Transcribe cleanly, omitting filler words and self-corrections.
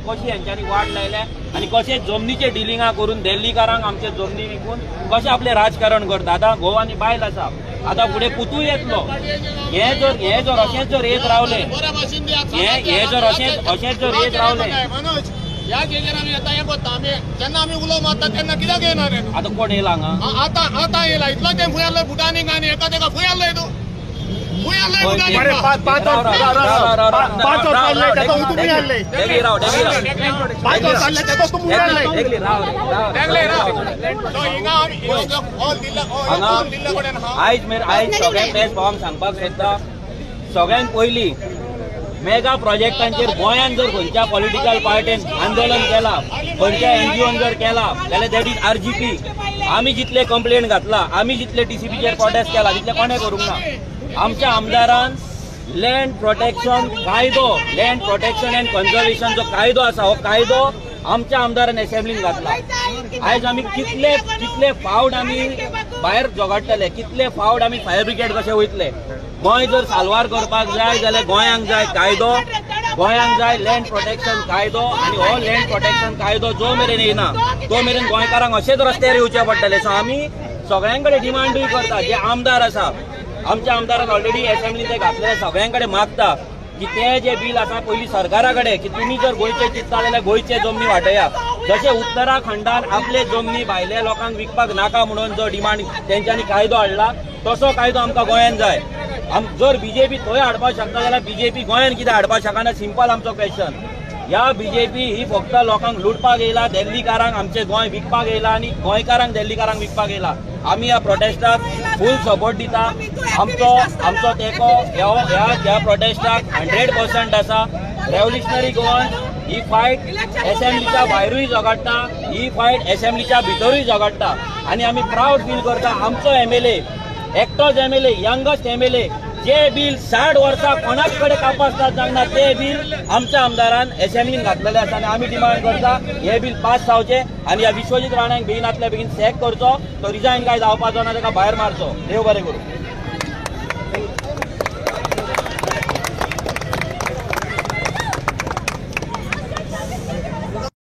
कशी हेंच्यांनी वाट लायल्या आनी कशें जमनीचे डिलिंगां करून दिल्लीकारांक आमचे जमनी विकून कशें आपलें राजकारण करता. आतां घोव आनी बायल आसा, आतां फुडें पुतूय येतलो. हे जर अशेंच जर येत रावले, हे जर अशेंच जर येत रावले, ह्या जेजेर आमी आतां हें करता. आमी जेन्ना आमी उलो मारता तेन्ना कित्याक येना रे? आतां कोण येयला हांगा? आतां आतां येयला इतलो तें फुंय आसलो भुटानीक आनी एका तेका फुंय आसलो तूं फुंय आसलो आयज आयज सगळ्या प्रेस भावांक सांगपाक सोदता, सगळ्यांत पयलीं मेगा प्रोजेक्टांचेर गोंयांत जर खंयच्या पॉलिटिकल पार्टीन आंदोलन केला, खंयच्या एनजीओन जर केला जाल्यार that is RGP. आमी जितले कंप्लेन घातला, आमी जितले टीसीपीचेर प्रोटेस्ट केला तितले कोणें करूंक ना. आमच्या आमदारान लँड प्रोटेक्शन कायदो, लँड प्रोटेक्शन अँड कन्जर्वेशन जो कायदो आसा हो कायदो आमच्या आमदारान एसेंब्लीन घातला. आयज आमी कितले कितले फावट आमी भायर झगडटले, कितले फावट आमी फायर ब्रिगेड कशे वयतले. गोंय जर साल्वार करपाक जाय जाल्यार गोंयांक जाय कायदो, गोंयांक जाय लँड प्रोटेक्शन कायदो. आनी हो लँड प्रोटेक्शन कायदो जो मेरेन येना तो मेरेन गोंयकारांक अशेंच रस्त्यार येवचें पडटलें. सो आमी सगळ्यां कडेन डिमांडूय करता, जे आमदार आसा आमच्या आमदारान ऑलरेडी एसेंब्लीन ते घातलेले सगळ्यां कडेन मागता की ते जे बील आसा पयलीं सरकारा कडेन की तुमी जर गोंयचे चिंतता जाल्यार गोंयचे जमनी वाटया. जशें उत्तराखंडान आपले जमनी भायल्या लोकांक विकपाक नाका म्हणून जो डिमांड तेंच्यांनी कायदो हाडला तसो कायदो आमकां गोंयांत जाय. जर बीजेपी थंय हाडपाक शकता जाल्यार बीजेपी गोंयांत कितें हाडपाक शकना? सिंपल आमचो क्वेश्चन. ह्या बीजेपी ही फक्त लोकांक लुटपाक येयला, दिल्लीकारांक आमचें गोंय विकपाक येयला आनी गोंयकारांक दिल्लीकारांक विकपाक येयला. आमी ह्या प्रोटेस्टाक फूल सपोर्ट दिता. आमचो आमचो तेंको ह्या ह्या प्रोटेस्टाक 100% आसा. रेव्होल्युशनरी गोवन ही फायट एसेंब्लीच्या भायरूय झगडटा, ही फायट एसेंब्लीच्या भितरूय झगडटा. आनी आमी प्रावड फील करता आमचो एमएलए, एकटोच एमएलए, यंगस्ट एमएलए, जे बील 60 वर्सां कोणाच कडेन कापासतात जावंक ना ते बील आमच्या आमदारान एसेंब्लीन घातलेलें आसा. आनी आमी डिमांड करता हे बील पास जावचें आनी ह्या विश्वजीत राण्याक बेगिनातल्या बेगीन सॅक करचो, तो रिजायन काय जावपाचो ना, ताका भायर मारचो. देव बरें करूं.